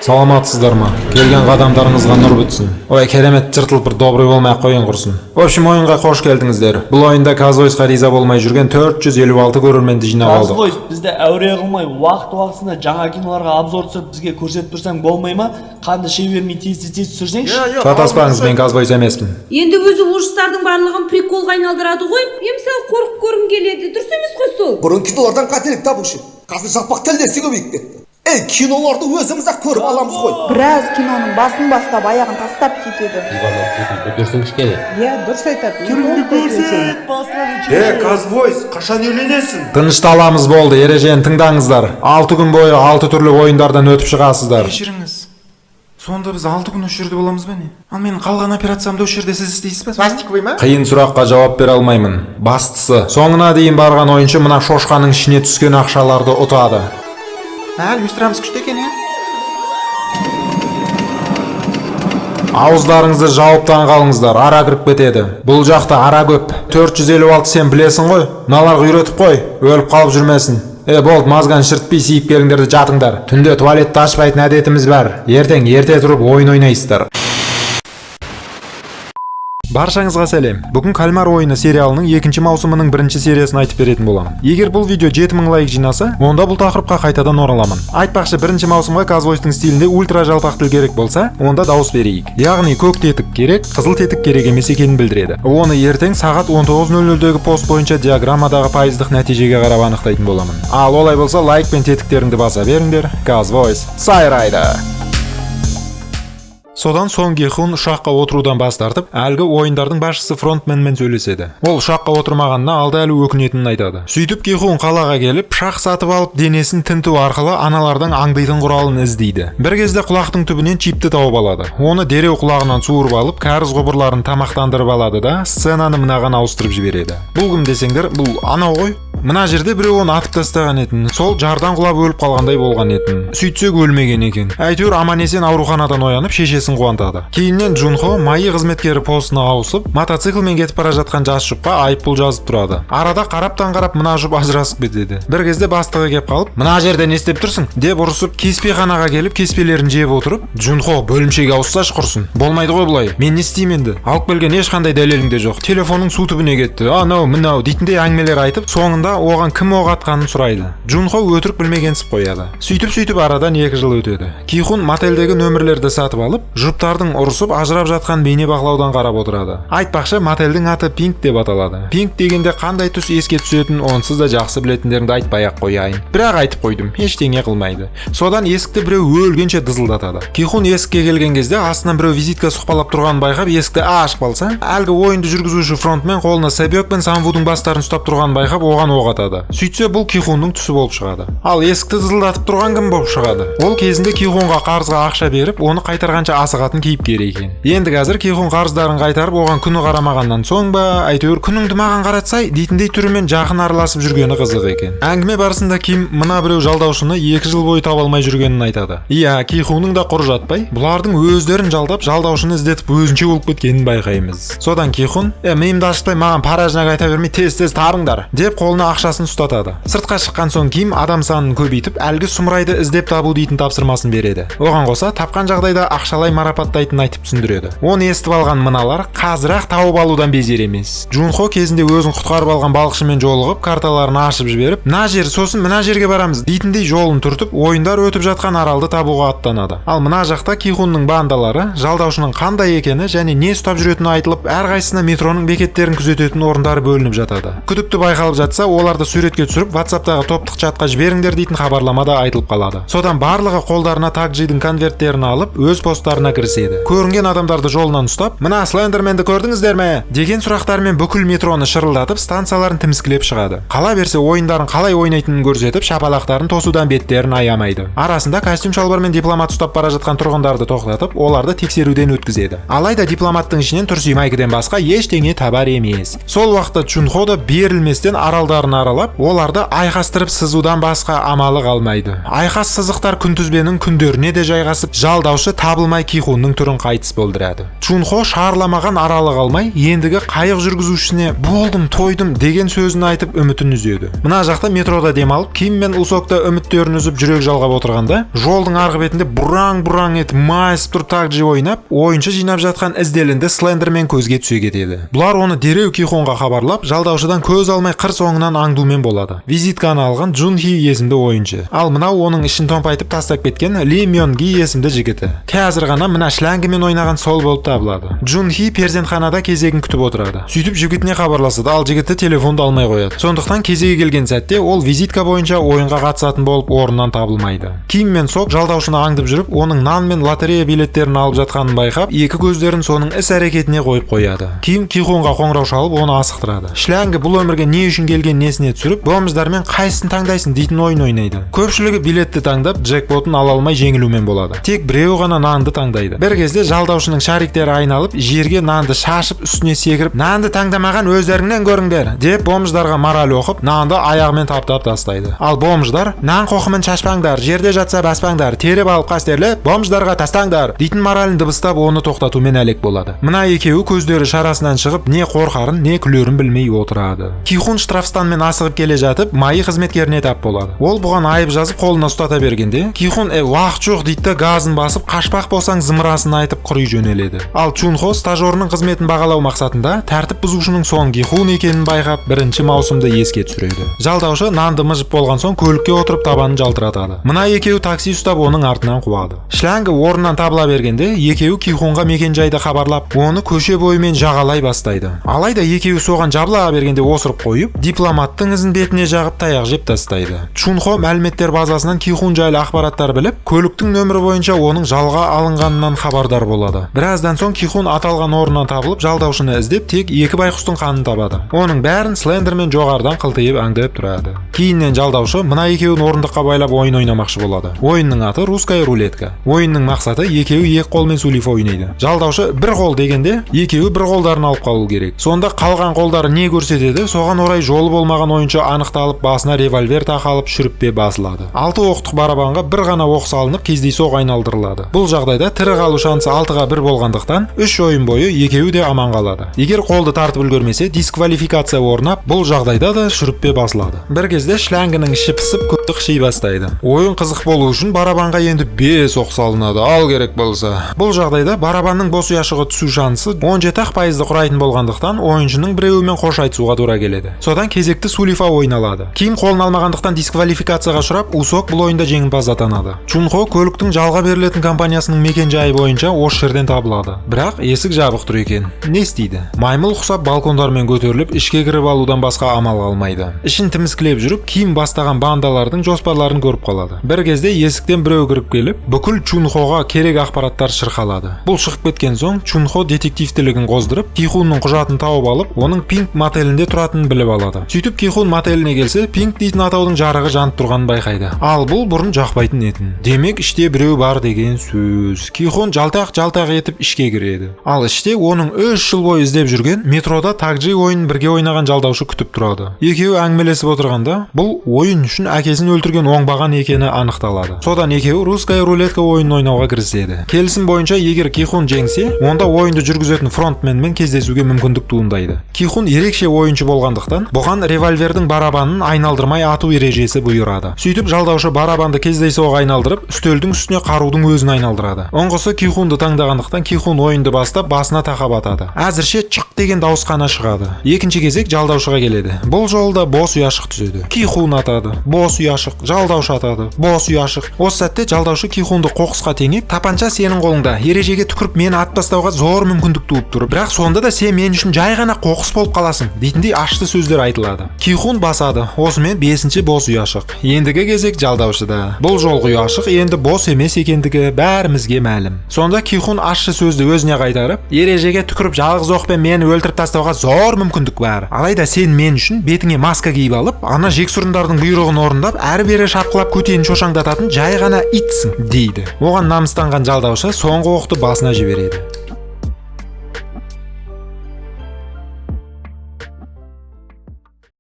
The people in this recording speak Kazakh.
Саламатсыздар ма? Келген қадамдарыңызға нұр бітсін. Ой, керемет, жыртылып бір добрый болмай ақ қояйын, құрсын. В общем, ойынға қош келдіңіздер. Бұл ойында Казвойсқа риза болмай жүрген 456 көрерменді жинап алдық. Казвойс, бізді әуре қылмай, уақыт уақытысында жаңа киноларға обзор түсіріп, бізге көрсетіп тұрсаң болмай ма? Қанды іше бермей, тез тез тез түсірсеңші. Шатаспаңыз, мен Казвойс емеспін. Енді өзі орыстардың барлығын приколға айналдырады ғой. Мен, мысалы, қорқып көргім келеді. Дұрыс емес қой сол. Бұрын кинолардан қателік табушы еді. Қазір жалпақ тілдесі көбейіп кетті. Ей, киноларды өзіміз ақ көріп аламыз ғой. Біраз киноның басын бастап, аяғын тастап кетеді. Иванов, бүлдірсің кішкене. Иә, дұрыс айтады. Мен толықтай келісемін. Е, Казвойс, қашан үйленесің? Тынышталамыз, болды, ережені тыңдаңыздар. 6 күн бойы алты түрлі ойындардан өтіп шығасыздар. Кешіріңіз, сонда біз 6 күн осы жерде боламыз ба, не? Ал менің қалған операциямды осы жерде сіз істейсіз ба, пластиковый ма? Қиын сұраққа жауап бере алмаймын. Бастысы, соңына дейін барған ойыншы мына шошқаның ішіне түскен ақшаларды ұтады. Ә, люстрамыз күшті екен, иә. Ауыздарыңызды жауып таң қалыңыздар, ара кіріп кетеді. Бұл жақта ара көп. 456, сен білесің ғой, мыналарға үйретіп қой, өліп қалып жүрмесін. Е, болды, мозганы шіртпей, сиіп келіңдер де жатыңдар. Түнде туалетті ашпайтын әдетіміз бар. Ертең ерте тұрып ойын ойнайсыздар. Баршаңызға сәлем. Бүгін «Кальмар ойыны» сериалының екінші маусымының бірінші сериясын айтып беретін боламын. Егер бұл видео 7000 лайк жинаса, онда бұл тақырыпқа қайтадан ораламын. Айтпақшы, бірінші маусымға Казвойстың стилінде ультра жалпақ тіл керек болса, онда дауыс берейік. Яғни көк тетік керек, қызыл тетік керек емес екенін білдіреді. Оны ертең сағат 19:00-дегі пост бойынша диаграммадағы пайыздық нәтижеге қарап анықтайтын боламын. Ал олай болса, лайк пен тетіктеріңді баса беріңдер. Казвойс сайрайды. Содан соң Гехун ұшаққа отырудан бас тартып, әлгі ойындардың басшысы фронтменмен сөйлеседі. Ол ұшаққа отырмағанына алда әлі өкінетінін айтады. Сөйтіп Гехун қалаға келіп, пышақ сатып алып, денесін тінту арқылы аналардың аңдитын құралын іздейді. Бір кезде құлақтың түбінен чипті тауып алады. Оны дереу құлағынан суырып алып, кәріз құбырларын тамақтандырып алады да, сценаны мынаған ауыстырып жібереді. Бұл кім десеңдер, бұл анау ғой. Мына жерде біреу оны атып тастаған етін. Сол жардан құлап өліп қалғандай болған етін. Сөйтсек, өлмеген екен. Әйтеуір аман есен ауруханадан оянып, шешесін қуантады. Кейіннен Джунхо МАИ қызметкері постына ауысып, мотоциклмен кетіп бара жатқан жас жұпқа айыппұл жазып тұрады. Арада қараптан қарап мына жұп ажырасып кетеді. Бір кезде бастығы кеп қалып, «Мына жерде не істеп тұрсың?» деп ұрысып, кеспеханаға келіп, кеспелерін жеп отырып, «Джунхо, бөлімшеге ауыссашы құрсын. Болмайды ғой бұлай. Мен не істеймін енді? Алып келген ешқандай дәлелің де жоқ. Телефоның су түбіне кетті. Анау, мынау» дейтіндей әңгімелер айтып, соңында оған кім оқ атқанын сұрайды. Джунхо өтірік білмегенсіп қояды. Сөйтіп-сөйтіп арадан 2 жыл өтеді. Кихун мотельдегі нөмірлерді сатып алып, жұптардың ұрысып ажырап жатқан бейнебақылаудан қарап отырады. Айтпақшы, мотельдің аты Пинк деп аталады. Пинк дегенде қандай түс еске түсетінін онсыз да жақсы білетіндеріңді айтпай ақ қояйын. Бірақ айтып қойдым, ештеңе қылмайды. Содан есікті біреу өлгенше дызылдатады. Кихун есікке келген кезде астынан біреу визитка сұқпалап тұрғанын байқап, есікті ашып қалса, әлгі ойынды жүргізуші фронтмен қолына Сэбьёк пен Самвудың бастарын ұстап тұрғанын байқап, оған оқ атады. Сөйтсе, бұл Кихунның түсі болып шығады. Ал есікті дызылдатып тұрған кім болып шығады? Ол кезінде Кихунға қарызға ақша беріп, оны қайтарғанша асығатын кейіпкер екен. Енді қазір Кихун қарыздарын қайтарып, оған күні қарамағаннан соң ба, әйтеуір «күніңді маған қаратсай» дейтіндей түрімен жақын араласып жүргені қызық екен. Әңгіме барысында Ким мына біреу жалдаушыны 2 жыл бойы таба алмай жүргенін айтады. Иә, Кихунның да құр жатпай, бұлардың өздерін жалдап, жалдаушыны іздетіп, өзінше болып кеткенін байқаймыз. Содан Кихун: «Е, миымды ашытпай, маған порожняк айта бермей, тез тез табыңдар», – деп қолына ақшасын ұстатады. Сыртқа шыққан соң Ким адам санын көбейтіп, әлгі сұмырайды іздеп табу дейтін тапсырмасын береді. Оған қоса тапқан жағдайда ақшалай марапаттайтынын айтып түсіндіреді. Оны естіп алған мыналар қазір-ақ тауып алудан безер емес. Джунхо кезінде өзін құтқарып алған балықшымен жолығып, карталарын ашып жіберіп, мына жер, сосын мына жерге барамыз дейтіндей жолын түртіп, ойындар өтіп жатқан аралды табуға аттанады. Ал мына жақта Кихунның бандалары жалдаушының қандай екені және не ұстап жүретіні айтылып, әрқайсысына метроның бекеттерін күзететін орындары бөлініп жатады. Күдікті байқалып жатса, оларды суретке түсіріп, ватсаптағы топтық чатқа жіберіңдер дейтін хабарлама да айтылып қалады. Содан барлығы қолдарына такжидің конверттерін алып, өз посттарына кіріседі. Көрінген адамдарды жолынан ұстап, «Мына слендерменді көрдіңіздер ме?» деген сұрақтармен бүкіл метроны шырылдатып, станцияларын тіміскілеп шығады. Қала берсе, ойындарын қалай ойнайтынын көрсетіп, шапалақтарын тосудан беттерін аямайды. Арасында костюм шалбармен дипломат ұстап бара жатқан тұрғындарды тоқтатып, оларды тексеруден өткізеді. Алайда дипломаттың ішінен тұрси майкіден басқа ештеңе табар емес. Сол уақытта Чунхо да берілместен аралдарына сызықтарын аралап, оларды айқастырып сызудан басқа амалы қалмайды. Айқас сызықтар күнтізбенің күндеріне де жайғасып, жалдаушы табылмай, Кихунның түрін қайтыс болдырады. Чунхо шарламаған аралы қалмай, ендігі қайық жүргізушісіне «болдым, тойдым» деген сөзін айтып, үмітін үзеді. Мына жақта метрода демалып, Ким мен Усок та үміттерін үзіп, жүрек жалғап отырғанда, жолдың арғы бетінде бұраң бұраң етіп майысып тұрып такджи ойнап, ойыншы жинап жатқан ізделінді Слендермен көзге түсе кетеді. Бұлар оны дереу Кихонға хабарлап, жалдаушыдан көз алмай, қыр соңынан аңдумен болады. Визитканы алған Джунхи есімді ойыншы, ал мынау оның ішін томпайтып тастап кеткен Ли Мёнги есімді жігіті. Қазір ғана мына шлангімен ойнаған сол болып табылады. Джунхи перзентханада кезегін күтіп отырады. Сөйтіп жігітіне хабарласады, ал жігіті телефонды алмай қояды. Сондықтан кезегі келген сәтте ол визитка бойынша ойынға қатысатын болып, орнынан табылмайды. Ким мен Сок жалдаушыны аңдып жүріп, оның нан мен лотерея билеттерін алып жатқанын байқап, екі көздерін соның іс әрекетіне қойып қояды. Ким Кихонға қоңырау шалып, оны асықтырады. Шлянгі бұл өмірге не үшін келгенін есіне түсіріп, бомждармен «қайсысын таңдайсың» дейтін ойын ойнайды. Көпшілігі билетті таңдап, джекпотын ала алмай, жеңілумен болады. Тек біреуі ғана нанды таңдайды. Бір кезде жалдаушының шариктері айналып, жерге нанды шашып, үстіне секіріп, «Нанды таңдамаған өздеріңнен көріңдер» деп, бомждарға мораль оқып, нанды аяғымен таптап тастайды. Ал бомждар «Нан қоқымын шашпаңдар, жерде жатса баспаңдар, теріп алып қастерлеп, бомждарға тастаңдар» дейтін моралін дыбыстап, оны тоқтатумен әлек болады. Мына екеуі көздері шарасынан шығып, не қорқарын, не күлерін білмей отырады. Кихун штрафстанмен асығып келе жатып, МАИ қызметкеріне тап болады. Ол бұған айып жазып, қолына ұстата бергенде, Кихун «Е, уақыт жоқ» дейді да, газын басып, қашпақ болсаң зымырасын айтып, құри жөнеледі. Ал Чунхо стажерінің қызметін бағалау мақсатында тәртіп бұзушының Сон Гихун екенін байқап, бірінші маусымды еске түсіреді. Жалдаушы нанды мыжып болған соң, көлікке отырып, табанын жалтыратады. Мына екеуі такси ұстап, оның артынан қуады. Шлангі орнынан табыла бергенде, екеуі Кихунға мекен-жайды хабарлап, оны көше бойымен жағалай бастайды. Алайда екеуі соған жабыла бергенде, осырып қойып, дипломаттың ізін бетіне жағып, таяқ жеп тастайды. Чунхо мәліметтер базасынан Кихун жайлы ақпараттар біліп, көліктің нөмірі бойынша оның жалға алынғанынан хабардар болады. Біраздан соң Кихун аталған орнынан табылып, жалдаушыны іздеп, тек екі байқұстың қанын табады. Оның бәрін Слендермен жоғарыдан қылтиып аңдып тұрады. Кейіннен жалдаушы мына екеуін орындыққа байлап, ойын ойнамақшы болады. Ойынның аты «Русская рулетка». Ойынның мақсаты: екеуі екі қолмен сулифа ойнайды. Жалдаушы «бір қол» дегенде, екеуі бір қолдарын алып қалу керек. Сонда қалған қолдары не көрсетеді, соған орай жолы болмаған ойыншы анықталып, басына револьвер тақалып, шүріппе басылады. Алты оқтық барабанға бір ғана оқ салынып, кездейсоқ айналдырылады. Бұл жағдайда тірі қалу шансы 6-ға 1 болғандықтан, үш ойын бойы екеуі де аман қалады. Егер қолды тартып үлгермесе, дисквалификация орнап, бұл жағдайда да шүріппе басылады. Бір кезде шлангінің іші пісіп, көті қыши бастайды. Ойын қызық болу үшін барабанға енді бес оқ салынады. Ал керек болса, бұл жағдайда барабанның бос ұяшығы түсу шансы 17 ақ пайызды құрайтын болғандықтан, ойыншының біреуімен қош айтысуға тура келеді. Содан кезекті сулифа ойналады. Ким қолын алмағандықтан дисквалификацияға ұшырап, Усок бұл ойында жеңімпаз атанады. Чунхо көліктің жалға берілетін компаниясының мекен жайы бойынша осы жерден табылады, бірақ есік жабық тұр екен. Не істейді? Маймыл құсап балкондармен көтеріліп, ішке кіріп алудан басқа амал қалмайды. Ішін тіміскілеп жүріп, Ким бастаған бандалардың жоспарларын көріп қалады. Бір кезде есіктен біреу кіріп келіп, бүкіл Чунхоға керек ақпараттар шырқалады. Бұл шығып кеткен соң, Чунхо детективтілігін қоздырып, Кихунның құжатын тауып алып, оның Пинк мотелінде тұратынын біліп алады. Сөйтіп Кихун мотеліне келсе, Пинк дейтін атаудың жарығы жанып тұрғанын байқайды. Ал бұл бұрын жақпайтын етін. Демек, іште біреу бар деген сөз. Кихун жалтақ жалтақ етіп ішке кіреді. Ал іште оның 3 жыл бойы іздеп жүрген, метрода такджи ойынын бірге ойнаған жалдаушы күтіп тұрады. Екеуі әңгімелесіп отырғанда, бұл ойын үшін әкесін өлтірген оңбаған екені анықталады. Содан екеуі «Русская рулетка» ойынын ойнауға кіріседі. Келісім бойынша, егер Кихун жеңсе, онда ойынды жүргізетін фронтменмен кездесуге мүмкіндік туындайды. Кихун ерекше ойыншы болғандықтан, бұған револьвердің барабанын айналдырмай ату ережесі бұйырады. Сөйтіп жалдаушы барабанды кездейсоқ айналдырып, үстелдің үстіне қарудың өзін айналдырады. Ұңғысы Кихунды таңдағандықтан, Кихун ойынды бастап, басына тақап атады. Әзірше «чық» деген дауыс қана шығады. Екінші кезек жалдаушыға келеді. Бұл жолы да бос ұяшық түседі. Кихун атады, бос ұяшық. Жалдаушы атады, бос ұяшық. Осы сәтте жалдаушы Кихунды қоқысқа теңеп: «Тапанша сенің қолыңда, ережеге түкіріп, мені атып тастауға зор мүмкіндік туып тұр, бірақ сонда да сен мен үшін жай ғана қоқыс болып қаласың» дейтіндей ашты сөздер айтылады. Кихун басады. Осымен бесінші бос ұяшық. Ендігі кезек жалдаушыда. Бұл жолғы ұяшық енді бос емес екендігі бәрімізге мәлім. Сонда Кихун ащы сөзді өзіне қайтарып: «Ережеге түкіріп, жалғыз оқпен мені өлтіріп тастауға зор мүмкіндік бар, алайда сен мен үшін бетіңе маска киіп алып, ана жексұрындардың бұйрығын орындап, әрі бері шапқылап, көтенін шошаңдататын жай ғана итсің» дейді. Оған намыстанған жалдаушы соңғы оқты басына жібереді.